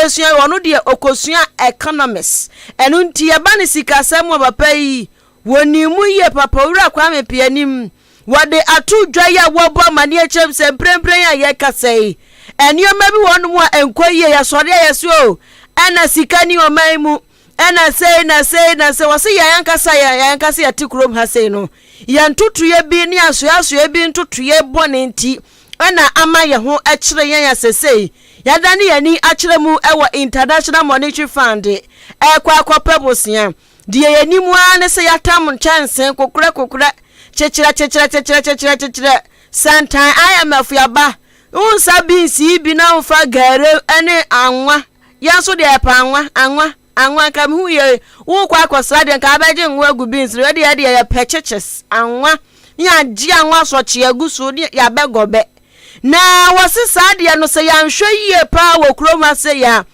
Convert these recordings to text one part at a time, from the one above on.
sua, ɔno deɛ ɔkɔsua economics. Ɛno nti yɛba ne sikasɛm wɔ papa yi, wɔnim mu yie papa. Owura Kwame Pianim wɔde ato dwa yi a wɔbɔ amanneɛ kyerɛm sɛ mprempren a yɛkasa yi, nneɛma bi wɔ nom a ɛnkɔ yie. Yɛsɔre a yɛso o, ɛna sika ni ɔman mu, ɛna sei na sei na sei. Wɔse yɛn ankasa, yɛn ankasa yɛte kurom ha sei no, yɛn ntotoeɛ bi ne asoasoɛ bi ntotoeɛ bɔne nti ɛna ama yɛn ho kyerɛ yɛn asesei yɛadane yɛn ani akyerɛ mu ɛwɔ International Monetary Fund ɛkɔ akɔpɛ bosea. Deɛ yɛnim ara ne sɛ yɛatam nkyɛnsee kokorɛ kokorɛ, kyekyerɛ kyekyerɛ kyekyerɛ kyekyerɛ kyekyerɛ santan IMF yaba nsa beans yi bi na nfa gari ne anwa. Yɛn nso deɛ, yɛpɛ anwa, anwa, anwa. Nka mehu yɛ wokɔ akɔsra deɛ, nka abɛgye ngo agu beans no. Yɛdeɛ deɛ yɛpɛ kyekyes anwa ne yɛagye anwa sɔkye agu so ne yɛabɛgɔbɛ. Na wɔse saa deɛ no, sɛ yɛanhwɛ yie paa wɔ kurom ha sɛ yɛ a,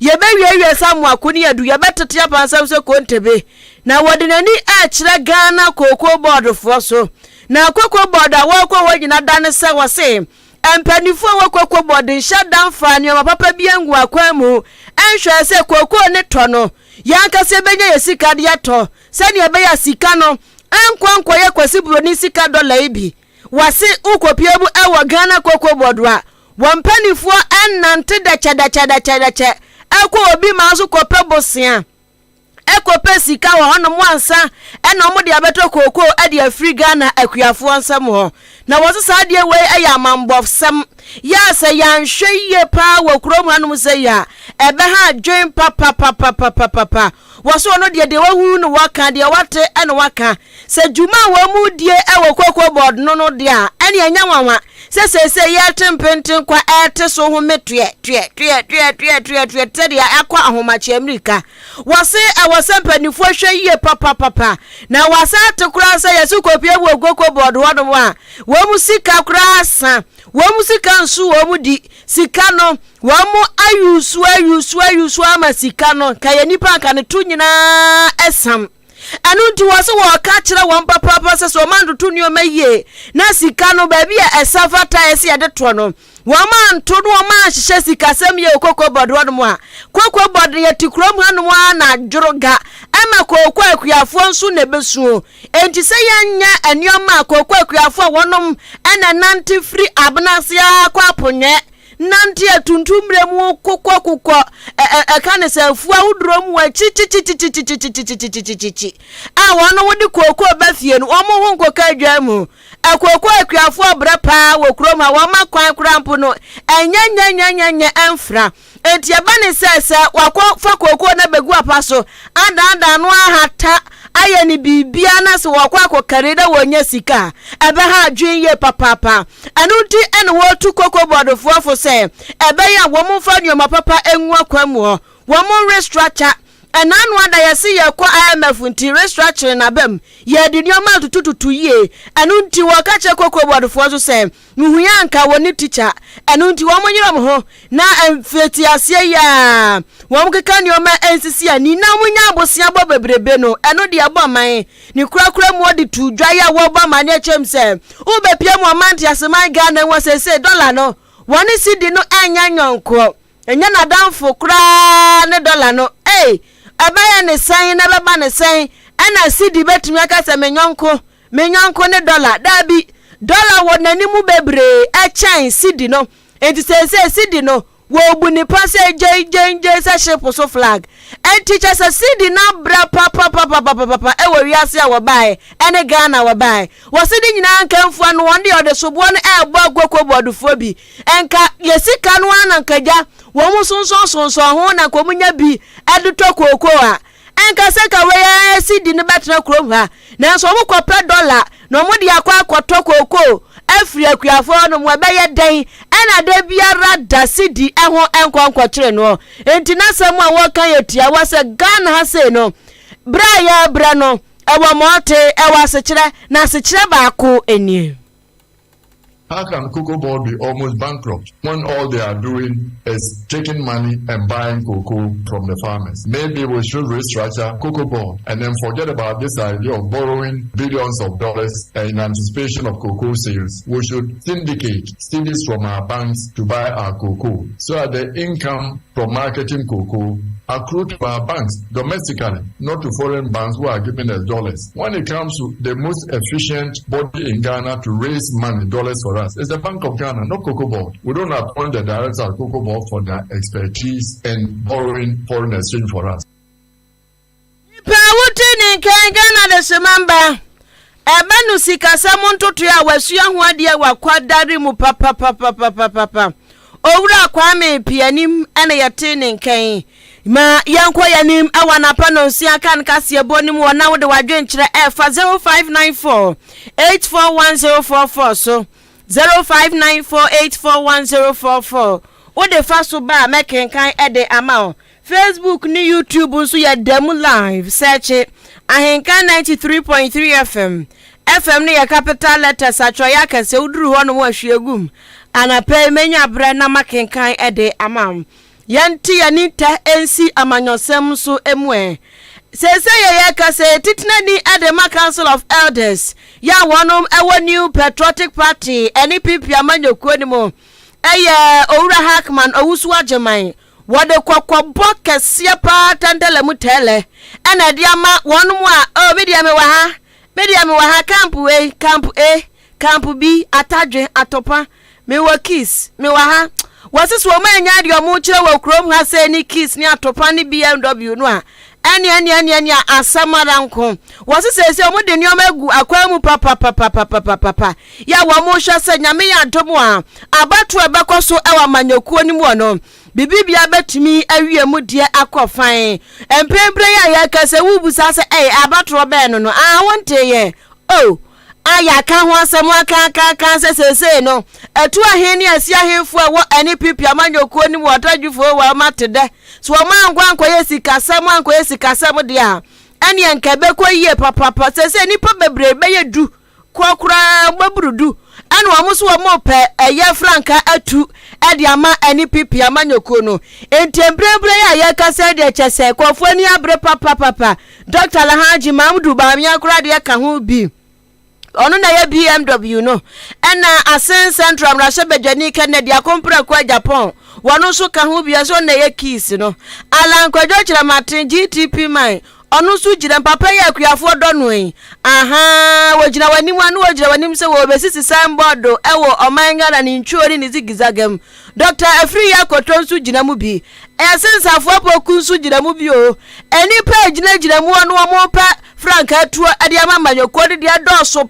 yɛbɛwiewie sɛ amoako ne adu, yɛbɛtete apansam sɛ kontebe. Na wɔde n'ani ɛkyerɛ Ghana Cocoa Board foɔ so. Na Cocoa Board a wɔrekɔ hɔ nyina da ne sɛ wɔse mpanimfoɔ a wɔ Cocoa Board nhyɛ da mfa nneɛma papa bi angu akwan mu ɛnhwɛ sɛ kookoo ne tɔ no, yɛn ankasa yɛbɛnya yɛ sika de atɔ, sɛnea ɛbɛyɛ a sika no ɛnkɔ nkɔyɛ Kwasi Buroni sika dɔla yi bi. Wɔse wokɔpie mu ɛwɔ Ghana Cocoa Board a, wɔn mpanimfoɔ ɛnante dɛkyɛdɛkyɛdɛkyɛdɛkyɛ ɛkɔ obi maa so kɔpɛ bosea, ɛkɔpɛ sika wɔ hɔnom ansa ɛna ɔmo de abɛtɔ kookoo ɛde afiri Ghana akuafoɔ nsɛm hɔ. Na wɔse saa adeɛ wei ɛyɛ amambɔsɛm yɛ a, sɛ yɛanhwɛ yie paa wɔ kurom hanom sɛ yi a, ɛbɛha adwen papapapapapapa. Wɔso ɔno deɛ, deɛ wahunu no wɔka, deɛ wate ɛna waka sɛ dwuma a wɔn mu die ɛwɔ Cocoa Board no deɛ a, ɛne ɛnyɛ nwanwa sɛ seesei yɛte mpenten kwa ɛte so ho me tuɛ tuɛ tuɛ tuɛ tuɛ tuɛ tuɛ sɛdeɛ akɔ ahomakye mmirika. Wɔse ɛwɔ sɛ mpanimfoɔ hwɛ yie papapapa. Na wɔasa ate koraa sɛ yɛsi kɔpie wɔ Cocoa Board hɔnom a, wɔn mu sika koraa sa, wɔn mu sika nso, wɔn mu di sika no, wɔn mu ayusu ayusu ayusu ama sika no ka yɛ nipa nka ne to nyinaa ɛsam. Ɛno nti wɔ so wɔka kyerɛ wɔn papaapa sɛ wɔn antoto nneɛma yie na sika no baabi a ɛsa fata ɛsɛ yɛde toɔ no, wɔn anto no, wɔn anhyehyɛ sikasɛm yɛ wɔ Cocoa Board hɔnom a, Cocoa Board no yɛte kurom hanom a na adworo ga ɛma kooko akuafoɔ nso na ɛbɛsuo. Enti sɛ yɛnyɛ nneɛma a kooko akuafoɔ a wɔnom ɛna nante firi abena ase akɔ aponyɛ, nante atuntum mmerɛ mu kokɔ kokɔ, ɛka ne sɛ afuo ahodoɔ mu akyikyikyikyikyikyikyikyikyikyikyikyi a wɔn de kooko ba fie no, wɔn ho nkɔka adwa mu. Ɛkooko akuafoɔ brɛ paa wɔ kurom ha. Wɔn akwan koraa mpo no ɛnyɛ nyɛnyɛnyɛnyɛ ɛmfra. Enti ɛba ne sɛ wakɔ fa kooko na bɛgu apa so adaadaa no, ahata ayɛ ne biribiara, na sɛ wɔkɔ akɔkari na wɔnya sika a, ɛbɛha adwene yie papaapa. Ɛno nti ɛna wɔtu Cocoa Board foɔ fo sɛ ɛbɛyɛ a wɔn mfa nneɛma papa ngu akwan mu hɔ, wɔn restructure. Ɛna ano ada yɛse yɛkɔ IMF nti restructuring n'aba mu, yɛde nneɛma atotototo yie. Ɛno nti wɔka kyerɛ Cocoa Board foɔ nso sɛ mehu yɛ anka wɔn ne tikya. Ɛno nti wɔn nyerɛ wɔn ho na mfitiaseɛ yi a wɔn keka nneɛma nsisi ani na wɔn nya abosea bɔ bebrebe no, ɛno deɛ ɛbɔ man ne kurakura mu. Wɔde tu dwa yi a wɔbɔ amaneɛ kyɛm sɛ wobɛpie mu ɔman nteaseman Ghana mu sɛsɛ dɔla no, wɔne sidi no ɛnyɛ nyɔnkoɔ, ɛnyɛ n'adamfo koraa ne dɔla no. Ei, ɛbɛyɛ ne sɛn na ɛbɛba ne sɛn ɛna sidi bɛtumi aka sɛ me nyɔnko, me nyɔnko ne dɔla? Daabi, dɔla wɔ n'anim bebree ɛkyɛn sidi no. Nti seesei sidi no wɔbu nipa sɛ gyengyengyeng sɛ ship so flag. Nti kyɛ sɛ sidi no abrɛ papapapapapa ɛwɔ wiase a wɔbaeɛ ɛne Ghana wɔbaeɛ. Wɔsi de nyinaa nkamfua no, wɔn deɛ ɔde soboɔ no ɛɛbɔ Cocoa Board foɔ bi. Nka yɛ sika no ara na nkagya wɔn sonsɔnsonsɔn ho na nka wɔn nya bi ɛde tɔ kookoo a, ɛnka sɛ nka wei ara sidi no bɛtena kurom ha. Nanso wɔn kɔpɛ dɔla na wɔn de akɔ akɔtɔ kookoo afiri akuafoɔ no mu. Ɛbɛyɛ dɛn ɛna da biara da sidi ɛho nkɔ nkɔkyere no? Nti n'asɛm a wɔka yɛ tiawa sɛ Ghana ha sei no, berɛ a yɛrebrɛ no, ɛwɔ mɔɔte, ɛwɔ asekyerɛ na asekyerɛ baako nie. How can Cocoa Board be almost bankrupt when all they are doing is taking money and buying cocoa from the farmers? Maybe we should restructure Cocoa Board and then forget about this idea of borrowing billions of dollars in anticipation of cocoa sales. We should syndicate cedis from our banks to buy our cocoa so that the income from marketing cocoa accrue to our banks domestically, not to foreign banks who are giving us dollars. When it comes to the most efficient body in Ghana to raise money, dollars for us, it's the Bank of Ghana, not Cocoa Board. We don't appoint the director of Cocoa Board for their expertise in borrowing foreign exchange for us. Nipa a wote ne nkan Ghana de semamba ɛbɛ no sikasɛm ntotoe a wasua ho adeɛ wɔ akwadare mu papapapapapa. Owura Kwame Pianim ɛna yɛte ne nkan. Ma yɛnkɔ yɛnim ɛwɔ anapa nonsia kan kaseɛbɔ no mu wɔ na wode w'adwenkyerɛ ɛfa 0594 841044 so 0594 841044 wode fa so ba a mɛkenkan ɛde ama wo. Facebook ne YouTube nso yɛ da mu live. Search Ahenka 93.3 FM. FM no yɛ capital letters atwerɛeɛ akɛseɛ woduru hɔ nom ahwie gum. Anapa yi menya berɛ na makenkan ɛde ama wo. Yɛnte yɛne tɛ nsi amanyɔsɛm nso mu ɛ. Seesei yɛ yɛka sɛ titenani ɛde ma Council of Elders yɛ a wɔnom ɛwɔ New Patriotic Party ɛne PP amanyɔkuo no mu ɛyɛ Owura Hackman Owusu Agyeman wɔde kɔkɔbɔ kɛseɛ paa tɛntɛlɛ mu tɛɛlɛ ɛna ɛde ama wɔnom a oh me deɛ mewɔ ha me deɛ mewɔ ha camp wei camp A camp B atadwe atɔpa mewɔ keys mewɔ ha wɔsi so wɔn anya deɛ wɔn kyerɛ wɔ kurom ha sɛ ne keys ne atopa ne BMW no a ɛne ɛne ɛne ɛne asɛm ara nko wɔsi sɛ wɔn de nneɛma agu akwan mu papapapapapapa yɛ wɔn hwɛ sɛ Nyame yɛ adom a abatoɔ a ɛbɛkɔ so ɛwɔ amanyɔkuo no mu wɔ no biribi bɛtumi awie mu deɛ akɔ fan mprempren yi a yɛka sɛ wubusa sɛ ɛyɛ abatoɔ bɛɛ no no ah wɔnte yɛ o a yɛaka ho asɛm aka aka aka sɛ seesei no ɛtu ahen ne asi ahemfo a ɛwɔ ɛne pipi amanyɔkuo no mu ɔtadwifoɔ wɔ ɔma te dɛ so wɔn ankɔ ankɔyɛ sikasɛm ankɔyɛ sikasɛm deɛ a ɛneɛ nka ɛbɛkɔ yie papapa. Seesei nnipa bebree bɛyɛ du kɔ koraa bɛburu du ɛna wɔn nso wɔn pɛ ɛyɛ frankaa atu ɛde ama ɛne pipi amanyɔkuo no. Nti mprempren yi a yɛkasa deɛ kyɛ sɛ kɔfoɔ ani abere papapapa. Dr Alhaji Mahamudu Bawumia koraa deɛ ka ho bi ɔno na yɛ BMW no ɛna Assin Central mmarahyɛbadwani Kennedy Akompreko Agyapong wɔno nso ka ho bi ɛso na yɛ keys no. Alan Kwadwo Kyerɛmaten GTP man ɔno nso gyina papa yi akuafoɔ dɔ no yi aha wɔgyina w'anim a na wɔgyina w'anim sɛ wɔbɛsisi signboard ɛwɔ ɔman Ghana ne ntwuo ne ne zigzag mu. Dr Afriyie Akoto nso gyina mu bi ɛsensafoɔ poku nso gyina mu bi o nnipa a gyinagyina mu ɔno wɔn pɛ frankaa tuo ɛde ama amanyɔkuo no deɛ dɔɔso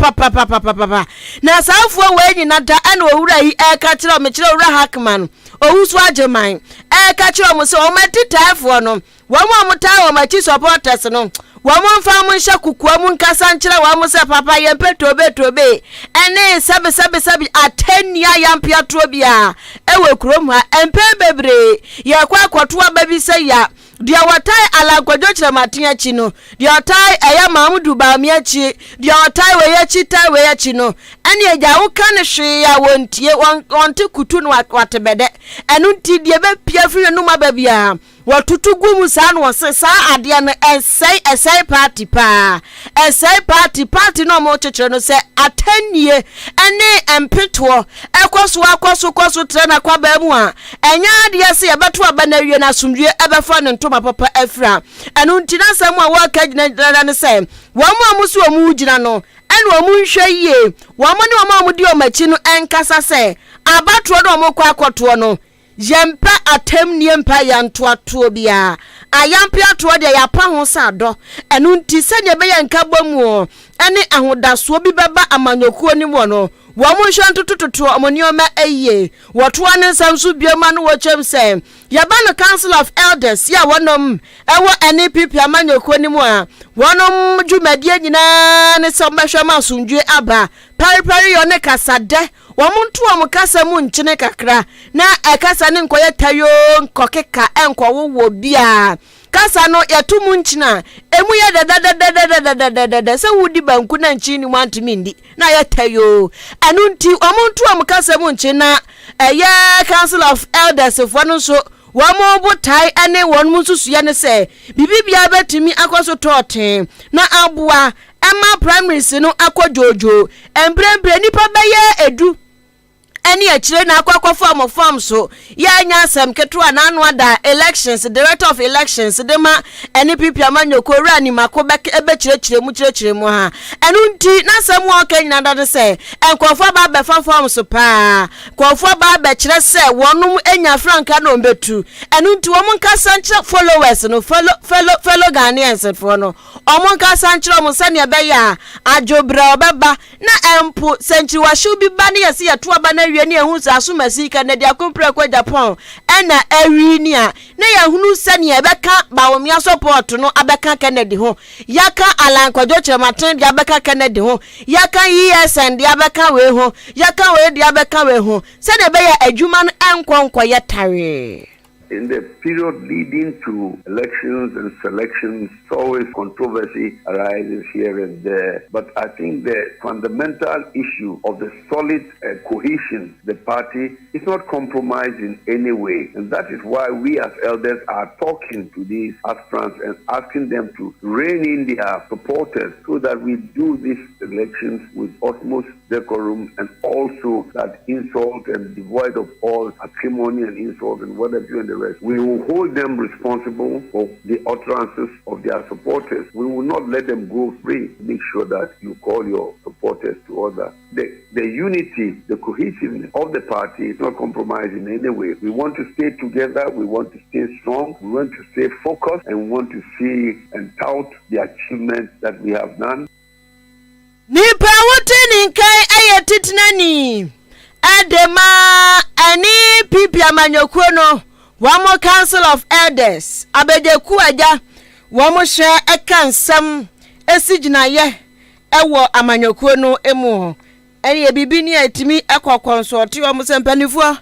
papapapapapapa na saafoɔ wei nyina da ɛna owura yi ɛreka kyerɛ ɔmo kyerɛ Owura Hackman Owusu Agyeman ɛreka kyerɛ ɔmo sɛ ɔmo atitaafoɔ no wɔn a wɔtaa wɔn akyi supporters no wɔn mfa wɔn nhyɛ kukuo mu nkasa nkyerɛ wɔn sɛ papa yɛn pɛ tobe tobe ɛne sɛbi sɛbi sɛbi atɛnnia yampeatoɔ biara ɛwɔ kurom ha mpɛn bebree yɛkɔ akɔto aba bi sɛ ya deɛ wɔtae Alan Kwadwo Kyerɛmaten akyi no deɛ ɔtae ɛyɛ Mahamudu Bawumia akyi deɛ ɔtae wei akyi tae wei akyi no ɛne agya woka ne hwee a wɔntie wɔnte kutu no wate bɛdɛ ɛno nti deɛ bɛpia firi n'anum aba biara wɔtoto gu mu saa na wɔse saa adeɛ no ɛsɛe ɛsɛe party paa ɛsɛe party party no ɔmo kyekyere no sɛ atɛnnie ɛne mpetoɔ ɛkɔ so akɔ so kɔ so trɛ n'akwabaa mu a ɛnyɛ adeɛ sɛ yɛbɛto aba no awie no asomdwie ɛbɛfa ne ntoma papa afira. Ɛno nti n'asɛm a wɔreka gyinagyina ne sɛ wɔn a mo so wɔn gyina no ɛna wɔn nhwɛ yie wɔn ne wɔn a wɔdi wɔn akyi no ɛnkasa sɛ abatoɔ no a wɔn kɔ akɔtoɔ no yɛmpɛ atɛmnie mpa yɛntoatoɔ biara ayampeatoɔ deɛ yɛapa ho sɛ adɔ. Ɛno nti sɛdeɛ ɛbɛyɛ nkabɔ mu ɛne ahodasoɔ bi bɛba amanyɔkuo no mu no wɔn nhwɛ ntotototo wɔn nneɛma ayie. Wɔtoa ne nsɛm so bioma no wɔkyɛm sɛ yɛba no Council of Elders yi a wɔnom ɛwɔ NPP amanyɔkuo no mu a wɔnom dwumadie nyinaa ne sɛ wɔbɛhwɛ ma asomdwe aba paripari yɔ ne kasadɛ wɔn nto wɔn kasa mu nkyene kakra na ɛkasa ne nkɔyɛ tayoo nkɔkeka ɛnkɔwowɔ biara. Kasa no yɛto mu nkyene a, emu yɛ dɛdɛdɛdɛdɛdɛdɛdɛdɛ sɛ wodi banku na nkyen nni mu antumi ndi na ayɛ tɛyoo. Ɛno nti wɔn nto wɔn kasa mu nkyen na ɛyɛ Council of Elders foɔ no nso wɔn botae ne wɔn nsusuiɛ ne sɛ biribi biara bɛtumi akɔ so tɔɔtee na aboa ɛma primaries no akɔ dwoodwoo. Mprempren nnipa bɛyɛ edu ne akyire na akɔ akɔfa wɔn farm so. Yɛ anya asɛm ketewa na ano ada elections, director of elections de ma ɛne PP amanyɔkuo Owura Nimako bɛkyerɛkyerɛ mu kyerɛkyerɛ mu ha. Ɛno nti n'asɛm a ɔka nyinaa da ne sɛ nkurɔfoɔ aba abɛfa farm so paa. Nkurɔfoɔ aba abɛkyerɛ sɛ wɔnom anya frankaa na wɔbɛtu. Ɛno nti wɔn nkasa nkyerɛ followers no, fellow, fellow, fellow Ghanaians foɔ no. Wɔn nkasa nkyerɛ wɔn sɛdeɛ ɛbɛyɛ a adwobrɛ ɔbɛba Na mpo sɛ nkyiriwahyew bi ba na yɛse yɛto aba no awie na yɛhu sɛ asomasi Kennedy Akompreko Agyapong na awini a, na yɛahunu sɛnea yɛbɛka Bawumia support no abɛka Kennedy ho, yɛaka Allan Kwadwo Kyerematen deɛ abɛka Kennedy ho, yɛaka ESN deɛ abɛka wei ho, yɛaka wei deɛ abɛka wei ho, sɛnea ɛbɛyɛ a adwuma no nkɔ nkɔyɛ tawee. In the period leading to elections and selections, it's always controversy arises here and there. But I think the fundamental issue of the solid uh, cohesion, the party, is not compromised in any way. And that is why we as elders are talking to these aspirants and asking them to rein in their supporters so that we do these elections with utmost decorum and also that insult and devoid of all acrimony and insult and whatever and the rest. We will hold them responsible for the utterances of their supporters. We will not let them go free. Make sure that you call your supporters to order. The, the unity, the cohesiveness of the party is not compromised in any way. We want to stay together. We want to stay strong. We want to stay focused and we want to see and tout the achievements that we have done. Nipa a wote ne nka yɛ titenani de ma ɛne PP amanyɔkuo no wɔn Council of Elders abɛgyakuo agya wɔn hyɛ ɛka nsɛm si gyinaeɛ wɔ amanyɔkuo no mu. Ɛneɛ biribi ni a ɛtumi kɔ kɔnsɔɔte wɔn sɛ mpanimfoɔ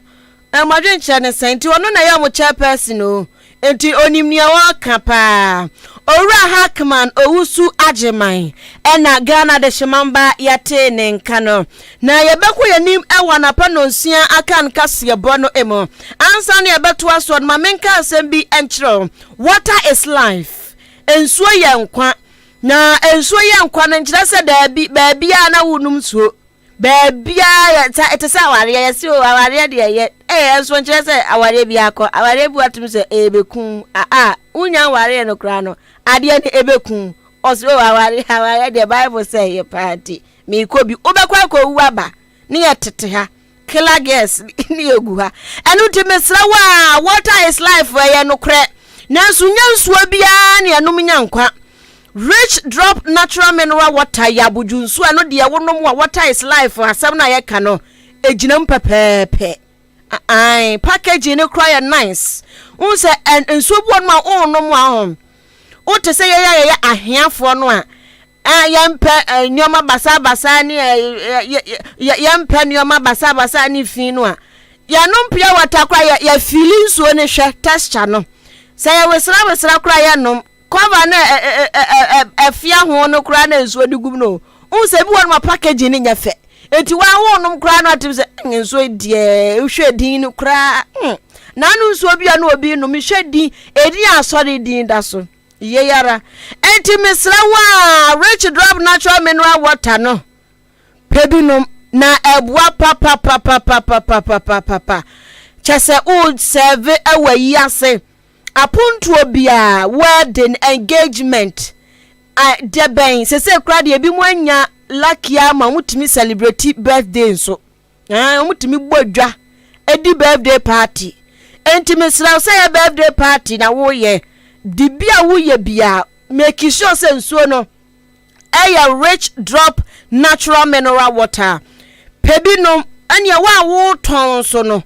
wɔn adwenkyerɛ ne sɛn nti ɔno na ɛyɛ wɔn chairperson o nti onim nea ɔreka paa. Owura Hackman Owusu Agyeman ɛna Ghana Dehyemamba yɛtee ne nka no. Na yɛbɛkɔ yɛn anim ɛwɔ anapa nonsia akan kaseɛbɔ no mu. Ansa na yɛbɛtoa soɔ no ma menka asɛm bi nkyerɛ wo. Water is life. Nsuo yɛ nkwa. Na nsuo yɛ nkwa no nkyerɛ sɛ daabi, baabiara na wonom nsuo. Baabiara yɛ sa ɛte sɛ awareɛ yɛse o awareɛ deɛ yɛ ɛyɛ nso nkyerɛ sɛ awareɛ bi akɔ awareɛ bi watom sɛ ɛbɛku a a wonya awareɛ no koraa no adeɛ no ɛbɛku ɔse o awareɛ awareɛ deɛ bible sɛ yɛ paa nti meekɔ bi wobɛkɔ akɔwu aba ne yɛ tete ha Killer girls ne yɛ gu ha. Ɛno nti mesrɛ wo a water is life ɛyɛ nokorɛ nanso nyɛ nsuo biara ne ɛnom nya nkwa. Rich drop natural mineral water yɛ abodwo nsuo ɛno deɛ wonom a water is life asɛm no a yɛka no ɛgyina mu pɛpɛɛpɛ. Ae packaging no koraa yɛ nice. Wohu sɛ nsuo bi wɔ nom a wonom a ho wote sɛ yɛyɛ a yɛyɛ aheafoɔ no a A Yɛmpɛ nneɛma basabasa ne yɛmpɛ nneɛma basabasa ne fi no a, yɛnom pure water koraa yɛ yɛfili nsuo no hwɛ texture no. Sɛ yɛwesra wesra koraa yɛnom cover no ɛfia ho no koraa na nsuo no gum no. Wohu sɛ ebi wɔ nom a packaging no nyɛ fɛ. Enti wa wonom koraa no atim sɛ nsuo yi deɛ wohwɛ din no koraa. Naano nsuo bi a na obi nom hwɛ din edin asɔre din da so. Yei ara nti mesrɛ wo a Rich Drop Natural Mineral Water no pɛ bi nom na ɛboa papapapapapapapapa. Kyɛ sɛ wo sɛve wɔ ayi ase apontoɔ biara, wedding, engagement, deɛ bɛn sese koraa deɛ ebi mu anya lucky ama wɔtumi celebrate birthday nso. Ɛɛ, wɔtumi bɔ dwa di birthday party. Enti mesrɛ wo sɛ yɛ birthday party na woyɛ, biribi a woyɛ biara, make sure sɛ nsuo no ɛyɛ rich drop natural mineral water. Pɛ bi nom, ɛnneɛ wo a wotɔn nso no,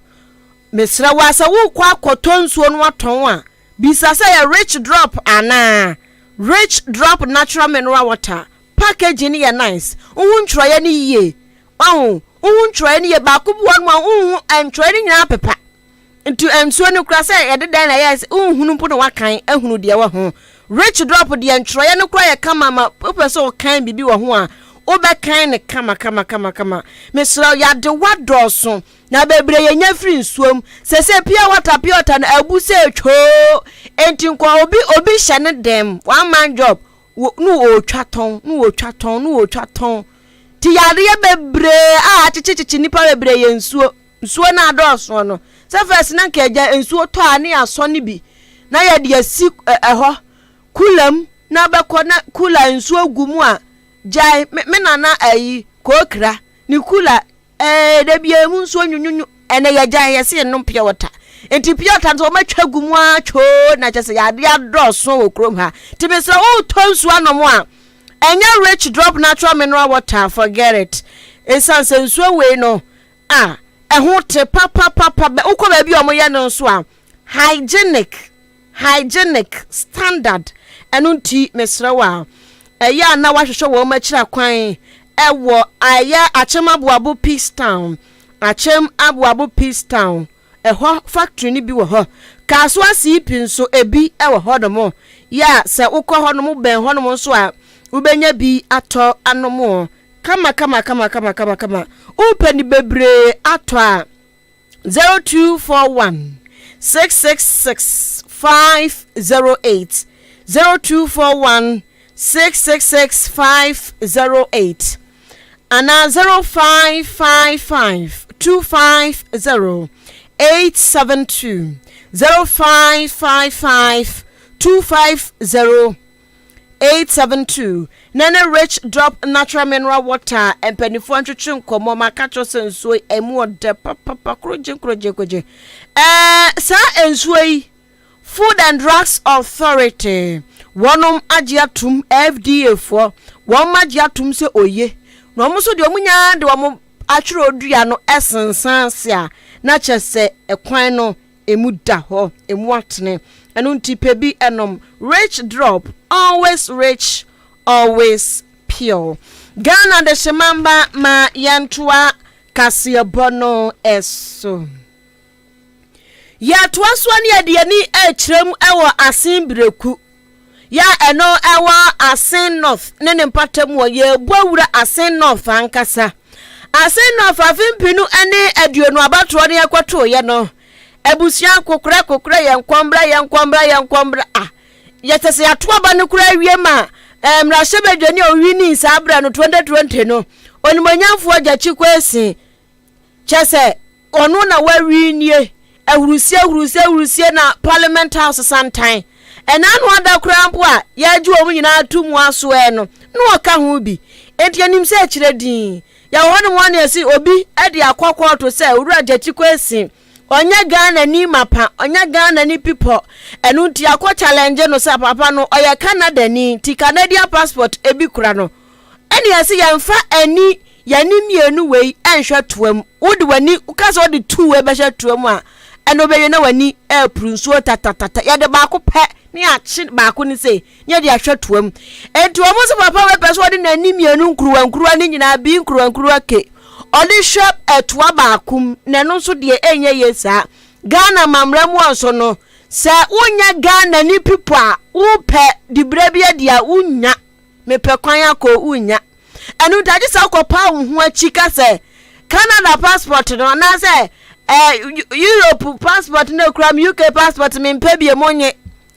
mesrɛ wo a sɛ wokɔ akɔtɔ nsuo no atɔn a, bisa sɛ yɛ rich drop anaa. Rich drop natural mineral water packaging no yɛ nice, wohu ntwerɛeɛ no yie. Wahu? Wohu ntwerɛeɛ no yie. Baako bi wɔ hɔnom a wonhu ntwerɛeɛ no nyinaa pepa. Nti nsuo no kora sɛ yɛde dɛn na ɛyɛ sɛ wonhunu mpo na wakan ahunu deɛ wɔ ho. Rich drop deɛ ntwerɛeɛ no kora yɛ kama ma wopɛ sɛ wokan biribi wɔ ho a wobɛkan no kama kama kama kama. Mesrɛ wo yadewa dɔɔso na bebree yɛnya firi nsuom. Sɛsɛ pure water pure water no abu sɛ twoo. Enti nkɔ obi obi hyɛ ne dɛm one man job no ɔretwa tɔn no ɔretwa tɔn no ɔretwa tɔn. Ti yadeɛ bebree a akyekyekyekye nnipa bebree yɛ nsuo. Nsuo no adɔɔso no, sɛ first na nka agya nsuo tɔ a ne yɛasɔ no bi na yɛde asi ɛhɔ kula mu na bɛkɔ na kula nsuo gu mu a gyae me, me nana ayi kookira ne kula ɛɛ da biara mu nsuo nwunwunwu ɛnɛ yɛgyae yɛse yɛnom pure water nti pure water nso wɔatwa gu mu ara twoo na kyɛ sɛ yɛade adɔɔso wɔ kurom ha nti mesrɛ wotɔ nsuo anom a ɛnyɛ rich drop natural mineral water forget it ɛsiane sɛ nsuo wei no a ɛho te papapapa. Wokɔ baabi a wɔyɛ no nso a, hygienic, hygienic standard. Ɛno nti mesrɛ wo a, ɛyɛ a na woahwehwɛ wɔn akyiri akwan ɛwɔ ɛyɛ Akyem Aboabo Peace Town, Akyem Aboabo Peace Town, ɛhɔ factory no bi wɔ hɔ. Kasoa CP nso ebi ɛwɔ hɔnom. Yɛ a sɛ wokɔ hɔnom bɛn hɔnom nso a, wobɛnya bi atɔ anom. Kama kama kama kama kama kama wopɛ ne bebree atɔ a 0241 666 508 0241 666 508 anaa 0555 250 872 0555 250 872 na ne Rich Drop Natural Mineral Water a mpanimfoɔ ntwetwe nkɔmmɔ ma ka kyerɛ sɛ nsuo yi ɛmu ɔdɛ papapa korogye korogye korogye. Ɛɛ saa nsuo yi Food and Drugs Authority wɔnom agye atum FDA foɔ wɔn agye atum sɛ oye na wɔn nso deɛ wɔn nyinaa de wɔn atwerɛ dua no ɛsensan ase a na kyerɛ sɛ ɛkwan no Emu da hɔ, emu atene. Ɛno nti pɛ bi nom. Rich drop, always rich, always pure. Ghana dehyema mma ma yɛntoa kaseɛbɔ no so. Yɛtoa soɔ ne yɛde yɛni rekyerɛ mu wɔ Asen Bereku. Yɛ a ɛno ɛwɔ Asen North ne ne mpɔtam wɔ yɛrebu awura Asen North ankasa. Asen North afe mpenu ne aduonu abatoɔ no yɛkɔtoeɛ no, abusua kokorɛ kokorɛ yɛn kɔmbra yɛn kɔmbra yɛn kɔmbra a yɛsɛ sɛ yɛato aba no koraa awie ma eh, mmarahyɛbadwani a ɔwinii saa berɛ no 2020 no onimonyamfoɔ Gyakye Quayson Kyerɛ sɛ ɔno na wawinie ahurusie ahurusie ahurusie na parliament house santan. Ɛna ano ada koraa mpo a yɛagye wɔn nyinaa to mu asoɛ no na ɔka ho bi. Enti yɛnim sɛ ɛkyerɛ din. Yɛwɔ hɔ nom a na yɛse obi de akɔ kɔɔto sɛ Owura Gyakye Quayson ɔnyɛ Ghanani mapa, ɔnyɛ Ghanani pipɔ. Ɛno nti yɛakɔ challenge no sɛ papa no ɔyɛ Canadani nti Canadian passport bi kura no. Ɛna yɛse yɛmfa ani yɛne mmienu wei nhwɛ toa mu. Wode w'ani woka sɛ wode tu wei bɛhyɛ toa mu a, ɛna wobɛwie na w'ani apuru nsuo tatatata. Yɛde baako pɛ ne yɛakye baako ne sei ne yɛde ahwɛ toa mu. Enti wɔn sɛ papa wei pɛ sɛ ɔde n'ani mmienu nkuruwa nkuruwa ne nyinaa bi nkuruwa nkuruwa ke ɔde hwɛ ɛtoa baako mu na ɛno nso deɛ ɛnyɛ yie saa. Ghana amammerɛ mu nso no sɛ wonyɛ Ghana ni pipo a wopɛ diberɛ bi adi a wonnya. Mepɛ kwan akɔ wonnya. Ɛno nti agye sɛ wokɔpaa wo ho akyi ka sɛ Canada passport no anaasɛ eh, Europe passport no ekura me UK passport mempɛ bie mo nye.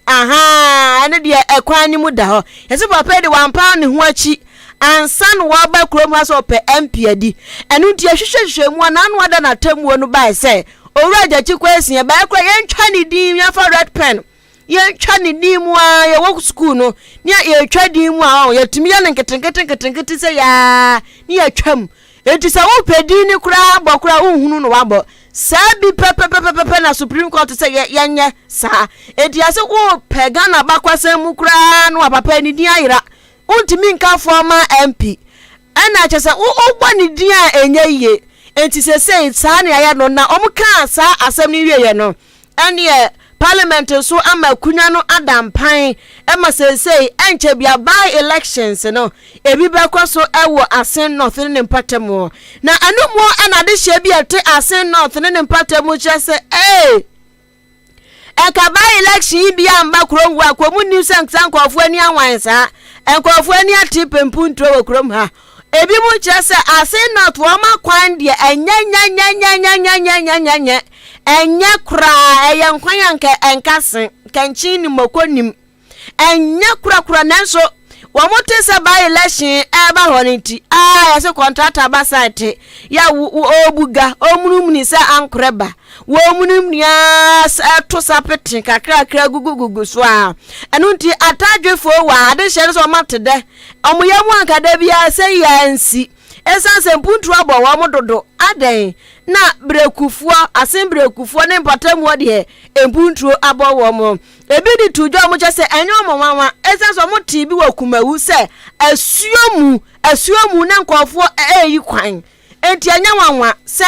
Ahaa, ɛno deɛ ɛkwan no mu da hɔ. Yɛsɛ papa yi de wampaa ne ho akyi ansa na waba kurom ha sɛ ɔpɛ MP adi. Ɛno nti yɛhwehwɛhwehwɛ mu a n'ano ada n'atemmuo no bae sɛ Owura Gyakye Quayson ɛbaeɛ koraa yɛntwa ne din yɛmfa red pen Yɛtwa ne din mu ara, yɛwɔ sukuu no, ne yɛtwa din mu a, yɛtumi yɛ no nketenkete nketenkete sɛ yaa ne yɛtwa mu. Enti sɛ wopɛ din no koraa bɔ koraa wonhunu no wabɔ. Saa bi pɛpɛpɛpɛpɛ na Supreme Court sɛ yɛnyɛ saa. Enti yɛse wopɛ Ghana abakwasɛm mu koraa no a papa ne din ayera. Wontumi nka former MP. Ɛna kyɛ sɛ wobɔ ne din a ɛnyɛ yie. Enti sesei saa na yɛayɛ no na wɔkaa saa asɛm no wieɛ no, Ɛneɛ parliament nso ama akunya no ada mpan ma seesei ɛnkyɛ bia by elections no ebi bɛkɔ so wɔ Asen North ne ne mpɔtam. Na ɛno mu na adehyeɛ bi a ɛte Asen North ne ne mpɔtam kyerɛ sɛ ee! Nka by election yi bi amba kurom hɔ a, nka ɔmo nnim sɛ saa nkorɔfoɔ ani awan saa. Nkorɔfoɔ ani ate pɛmpunturo wɔ kurom ha. Ebi mo kyerɛ sɛ Asin North wɔn akwan deɛ ɛnyɛ nyɛ nyɛ nyɛ nyɛ nyɛ nyɛ nyɛ nyɛ nyɛ ɛnyɛ koraa ɛyɛ nkwan a nka ɛnka se nka nkyen nim mɔkɔ nim ɛnyɛ korakora nanso wɔn te sɛ by election ɛreba hɔ no nti aa yɛsɛ kɔntrata ba site yɛ ɔbu ga ɔmunumuni sɛ ankorɛ ba wɔmunumuni aa ɛto sapete kakrakra gugugugu so a ɛno nti atadwefoɔ wɔ a adehyɛ no sɛ wɔn ate dɛ Wɔn yam anka da biara sɛ yi ara nsi. Esiane sɛ mpuntuo abɔ wɔn dodo, adɛn na berɛkufoɔ, asen berɛkufoɔ ne mpɔtamuo deɛ mpuntuo abɔ wɔn? Ebi de to dwa a wɔkyɛ sɛ ɛnyɛ wɔn nwanwa esiane sɛ wɔtee bi wɔ Kumawu sɛ asuo mu, asuo mu na nkurɔfoɔ reyi kwan. Enti ɛnyɛ nwanwa sɛ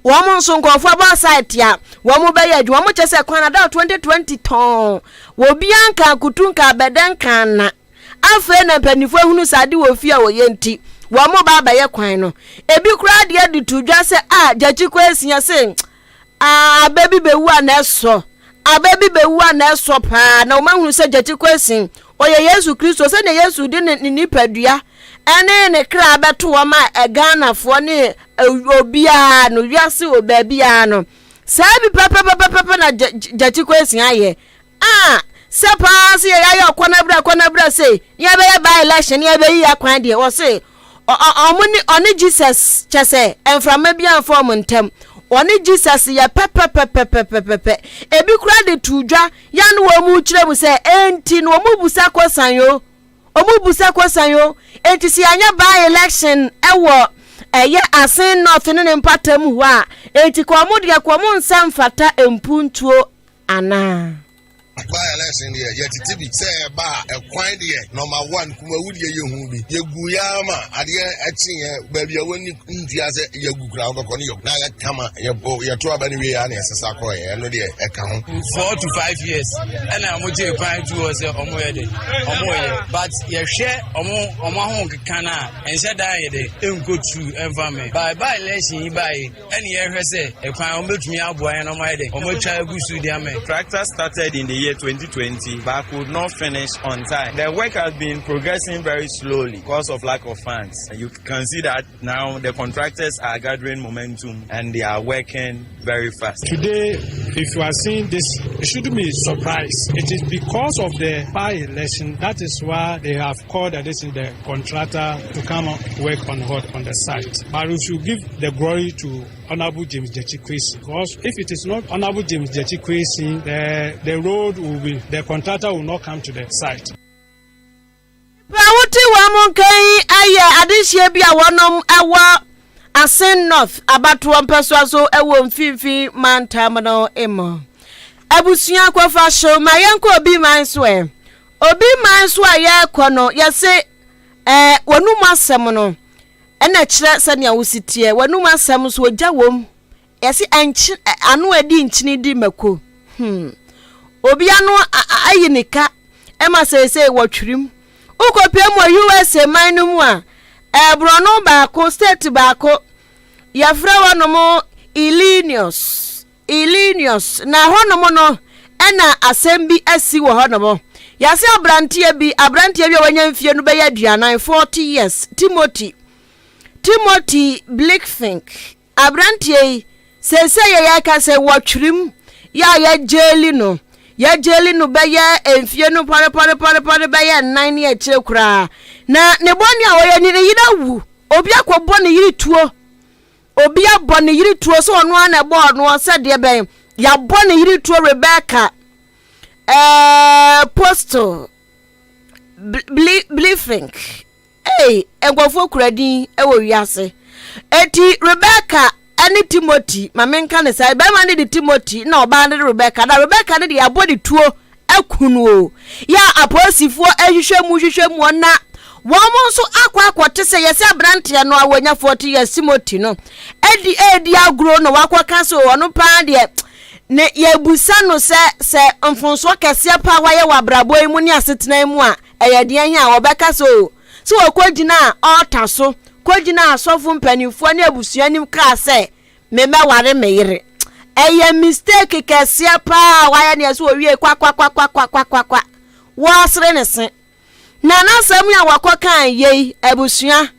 wɔn nso nkurɔfoɔ abɔ site a wɔbɛyɛ adwuma. Wɔkyɛ sɛ kwan ada 2020 tɔn, obiara nka akutu nka abɛdɛ nka ana. Afei na mpanyimfo ahunu sɛ ade wɔ fie a wɔyɛ nti, wɔreba abɛyɛ kwan no. Ebi koraa deɛ de to dwa sɛ, a Gyakye Kwesia se, ah, abɛ bi bɛwu a na ɛsɔ. Abɛ bi bɛwu a na ɛsɔ paa. Na wɔahunu sɛ Gyakye Kwesin, ɔyɛ Yesu Kristo. Sɛdeɛ Yesu de ne, ne nipadua ne ne kra bɛto hɔ ma Ghanafoɔ ne obiara no, wiase wɔ baabiara no. Saa bi pɛpɛpɛpɛpɛ na Gyakye Kwesin ayɛ. Ah sɛ paa sɛ yɛyɛ ayɛ ɔkɔ na bra kɔ na bra sei ne yɛbɛyɛ by election ne yɛbɛyi yɛ akwan deɛ ɔse ɔmo ne ɔne Jesus kyɛ sɛ mframa bi amfa ɔmo ntam ɔne Jesus yɛ pɛpɛpɛpɛpɛpɛ ebi kura de to dwa ya no wɔn mu kyerɛ mu sɛ enti no wɔn busa kɔsan o wɔn busa kɔsan o enti sɛ yɛanyɛ by election ɛwɔ ɛyɛ Asen North ne ne mpata mu hɔ a enti kɔ wɔn deɛ kɔ wɔn nsa mfata mpuntuo anaa? By election deɛ yɛtete bi sɛ ɛba a ɛkwan deɛ number one kumawu deɛ yɛhu bi yɛgu yɛ ama adeɛ ɛkyeeɛ baabi a wɔnni ntua sɛ yɛgu kura wobɛkɔ no yɛgu na yɛ kama yɛto aba no wie a na yɛsesa kɔɛ ɛno deɛ ɛka ho. 4 to 5 years ɛna ɔmo gye kwan tu hɔ sɛ ɔmo yɛ de ɔmo yɛ, but yɛhwɛ ɔmo ahokeka no a ɛnhyɛ dan yɛ de ɛnkɔ tu ɛmfa me by election yi bae ɛne yɛhwɛ sɛ ɛkwan ɔmo bɛtumi aboa yɛn na ɔmo ayɛ de ɔmo atwa agu so di ama. Tractor started in the year 2020 but could not finish on time. The work has been progressing very slowly because of lack of funds. And you can see that now the contractors are gathering momentum and they are working very fast. Today, if you are seeing this, you shouldn't be surprised. It is because of the by election that is why they have called this the contractor to come work on what on the site. But we should give the glory to Honorable James Gyakye Quayson, because if it is not Honorable James Gyakye Quayson, the road will be the contractor will not come to the site. Pɛ wote wɔn mo nka yi ayɛ adehyeɛ bi a wɔnom ɛwɔ Asen North abatoɔ mpɛsoa so ɛwɔ mfimfini mantam no mu. Abusua kɔfa so ma yɛnkɔ obi man so ɛ. Obi man so a yɛrekɔ no yɛse ɛɛ wɔnum asɛm no ɛna kyerɛ sɛnea wosi teɛ. Wɔnum asɛm nso ogya wɔm. Yɛse ɛnkye ano a ɛdi nkyene di mako. Obi ano ayi ne ka ɛma seesei wɔtwerim. Wokɔpie mu wɔ USA man no mu a, ɛborɔno baako, state baako, yɛfrɛ hɔnom Illinois. Illinois. Na hɔnom no, ɛna asɛm bi asi wɔ hɔnom. Yɛase aberanteɛ bi, aberanteɛ bi a wanya mfie no bɛyɛ 40, 40 years, Timothy. Timothy Blickfink. Aberanteɛ yi, seesei yɛ yɛka sɛ wɔtwerim yɛ a yɛgyeeli no. Yɛgyeeli no bɛyɛ mfie no pɔrepɔrepɔrepɔre bɛyɛ 4 ne akyire koraa. Na ne bɔne a ɔyɛ ne ne yere awu. Obi akɔbɔ ne yere tuo. Obi abɔ ne yere tuo sɛ ɔno ara na ɛbɔɔ noɔ sɛ deɛ bɛn. Yɛabɔ ne yere tuo Rebecca Postle Blifink. Ei, nkurɔfoɔ kura din wɔ wiase. Eti Rebecca ne Timothy, ma menka ne saa, barima no de Timothy na ɔbaa no de Rebecca. Na Rebecca no de yɛabɔ ne tuo aku no o. Yɛ a apolisifoɔ hwehwɛ mu hwehwɛ mu na wɔn nso akɔ akɔte sɛ yɛsɛ aberanteɛ no a wɔnya 40 years Timothy no adi edi agorɔ na wakɔka sɛ ɔno paa deɛ ne yɛbusa no sɛ sɛ mfonsoɔ kɛseɛ paa wayɛ wɔ abrabɔ yi mu ne asetena yi mu a ɛyɛ deɛn a wɔbɛka sɛ o sɛ wɔkɔgyinaa ɔɔta so kɔgyinaa asɔfo mpanimfoɔ ne abusua anim kaa sɛ memmɛware me yere. Ɛyɛ mistake kɛseɛ paa a wayɛ neɛ so owie kwakwakwakwakwakwa wɔsere ne se. Na n'asɛm yi a wɔkɔ kaa yei abusua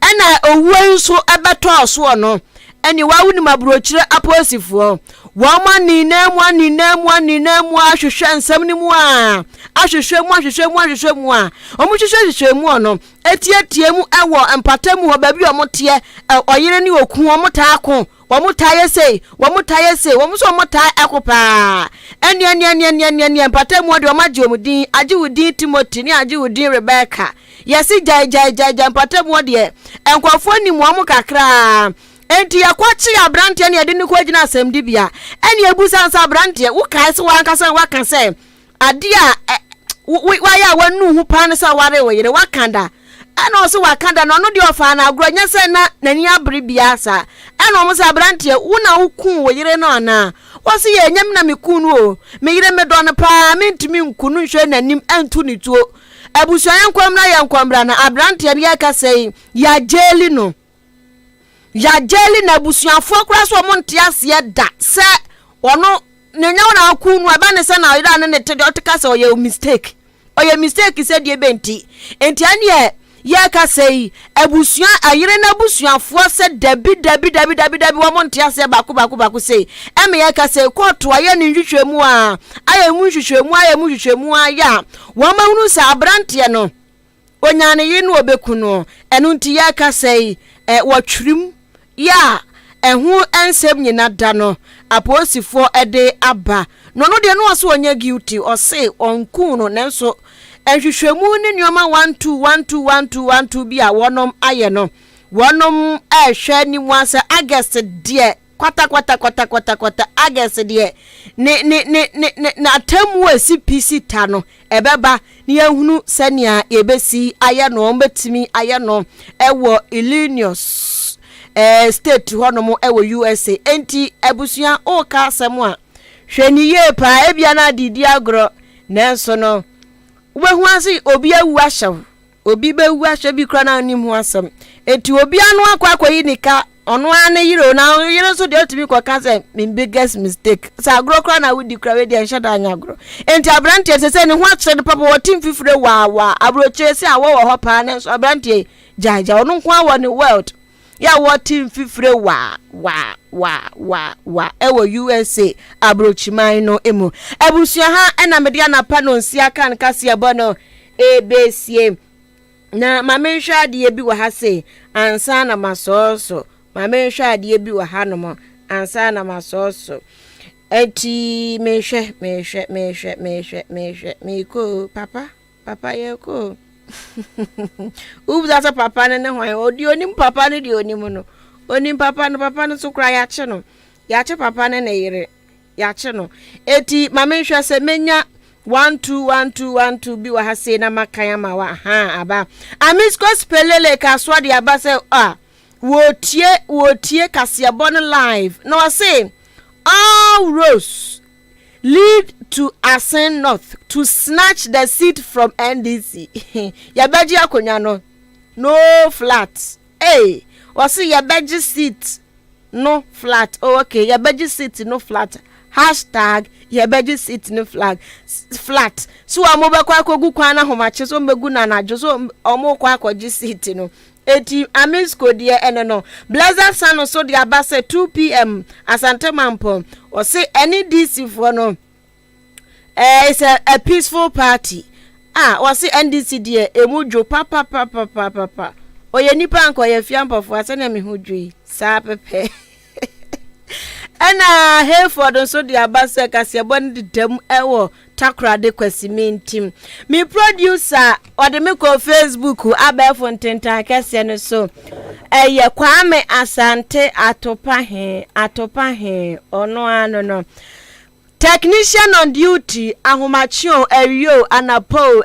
ɛna owuo yi nso ɛbɛtɔɔ soɔ no ɛne wa wonim aburokyire apolisifoɔ wɔn aninam mu aninam mu aninam mu ahwehwɛ nsɛm no mu a ahwehwɛ mu ahwehwɛ mu ahwehwɛ mu a wɔn hwehwɛ hwehwɛ mu no etietie mu ɛwɔ mpata mu hɔ baabi a wɔn teɛ ɔyere ne okun wɔn taa ko wɔn taa yɛ sei wɔn taa yɛ sei wɔn nso wɔn taa ɛko paa ɛne ɛne ɛne ɛne ɛne ɛne mpata mu hɔ deɛ wɔn agye wɔn din agye wo din Timothy ne agye wo din Rebecca yɛsi gyae gyae gyae gyae mpata mu hɔ deɛ nkurɔfoɔ nim wɔn kakraa nti yɛkɔkye aberanteɛ ne yɛde ne kɔ gyina asɛmdibea ɛne ebusa nsa aberanteɛ wokae sɛ wankasa waka sɛ adeɛ a wayɛ a wanu ho paa ne sɛ ware wo yere waka da ɛna ɔsɛ waka da na ɔno deɛ ɔfaa no agorɔ nyɛ sɛ na n'ani abere biara saa ɛna ɔmo sɛ aberanteɛ wo na wokuu wo yere no anaa wɔsi yɛ nyɛ me na mekuu no o me yere medɔ no paa mentumi nku no nhwɛ n'anim ɛnto ne tuo abusua yɛn nkɔmmra yɛn nkɔmmra na aberanteɛ no yɛka sɛ yi yɛagyeli no yɛagyeli na abusuafoɔ koraa so ɔmo nte aseɛ da sɛ ɔno ne nya wɔn aku no ɛba ne sɛ na ɔyere ne ne te deɛ ɔte ka sɛ ɔyɛ mistake ɔyɛ mistake sɛ deɛ bɛnti nti ɛneɛ yɛka sɛ yi abusua ayere n'abusuafoɔ sɛ dabi dabi dabi dabi dabi wɔn nte aseɛ baako baako baako sei ɛmɛ yɛka sɛ kɔɔto ayɛ ne nhwehwɛmu a ayɛ mu nhwehwɛmu ayɛ mu nhwehwɛmu ayɛ a wɔn ahunu sɛ aberanteɛ no onya ne yere no ɔbɛku no ɛno nti yɛka sɛ yi ɛ wɔtwirim yɛ a ɛho nsɛm nyina da no apolisifoɔ ɛde aba na ɔno deɛ no ɔsɛ ɔnyɛ guilty ɔse ɔnku no nanso nhwehwɛmu ne nneɛma 1 2 1 2 1 2 1 2 bi a wɔnom ayɛ no wɔnom ɛrehwɛ anim asɛ August deɛ kwata kwata kwata kwata kwata August deɛ ne ne ne ne ne n'atamu a esi pc ta no ɛbɛba ne yɛhunu sɛnea yɛbɛsi ayɛ no wɔn bɛtumi ayɛ no ɛwɔ Illinois state hɔnom ɛwɔ USA. Enti abusua ɔɔka asɛm a hwɛ ne yie paa ebia na adidi agorɔ nanso no wobɛhu ase obi awu ahyɛw obi bɛwu ahyɛ bi kora na anim ho asɛm eti obi ano akɔ akɔyi ne ka ɔno ara ne yere o na yere nso deɛ ɔtumi kɔka sɛ me biggest mistake sɛ agorɔ kora na wodi kora wei deɛ nhyɛ da anya agorɔ. Enti aberanteɛ sɛ ne ho akyerɛ no papa wɔte mfifire waawaa aburokyire sɛ awɔ wɔ hɔ paa nanso aberanteɛ gyaagyaa ɔno nko awɔ ne world yɛ a wɔte mfifire waa waa waa waa waa ɛwɔ USA aburokyiman no mu. Abusua ha ɛna mede anapa no nsia kan kaseɛ bɔ no ebesie na maame nhwɛ adeɛ bi wɔ ha se ansa na masɔɔ so maame nhwɛ adeɛ bi wɔ ha nom ansa na masɔɔ so eti mehwɛ mehwɛ mehwɛ mehwɛ mehwɛ mekɔ papa papa yɛ kɔ wobisa sɛ papa no ne hwan ɔdi onim papa no deɛ onim no onim papa no papa no nso koraa yɛakye no yɛakye papa no ne yere yɛakye no eti maame nhwɛ sɛ menya 121212 bi wɔ ha sei na makan ama wa ha aba Amisco Spelele kasoa de aba sɛ a wɔtie wɔtie kaseɛbɔ no live na ɔse all roads lead to Assin North to snatch the seat from NDC. Yɛbɛgye akonnwa no no flat. Hey, wɔsi yɛbɛgye seat no flat. Oh, okay, yɛbɛgye seat no flat. #yɛbɛgye seat no flag flat. So wɔn bɛkɔ akɔgu kwan na ahomakye so wɔn bɛgu na anadwo so wɔn kɔ akɔgye seat no. Eti Amisco deɛ ɛno no Blessed Sun so de aba sɛ 2 p.m. Asante Mampɔn ɔse ɛne DC foɔ no it's a peaceful party a wɔse NDC deɛ emu dwo papapapapapa ɔyɛ nipa nka ɔyɛ fia mpɔfoɔ sɛnea me ho dwo yi saa pɛpɛ. Ɛna Hayford nso de aba sɛ kaseɛbɔ no deda mu ɛwɔ Takoradi Kwasimi ntim. Me producer ɔde me kɔ Facebook abɛɛfo ntentan kɛseɛ no so ɛyɛ Kwame Asante Atopa he Atopa he ɔno ano no technician on duty ahomakye o awio anapɔ o.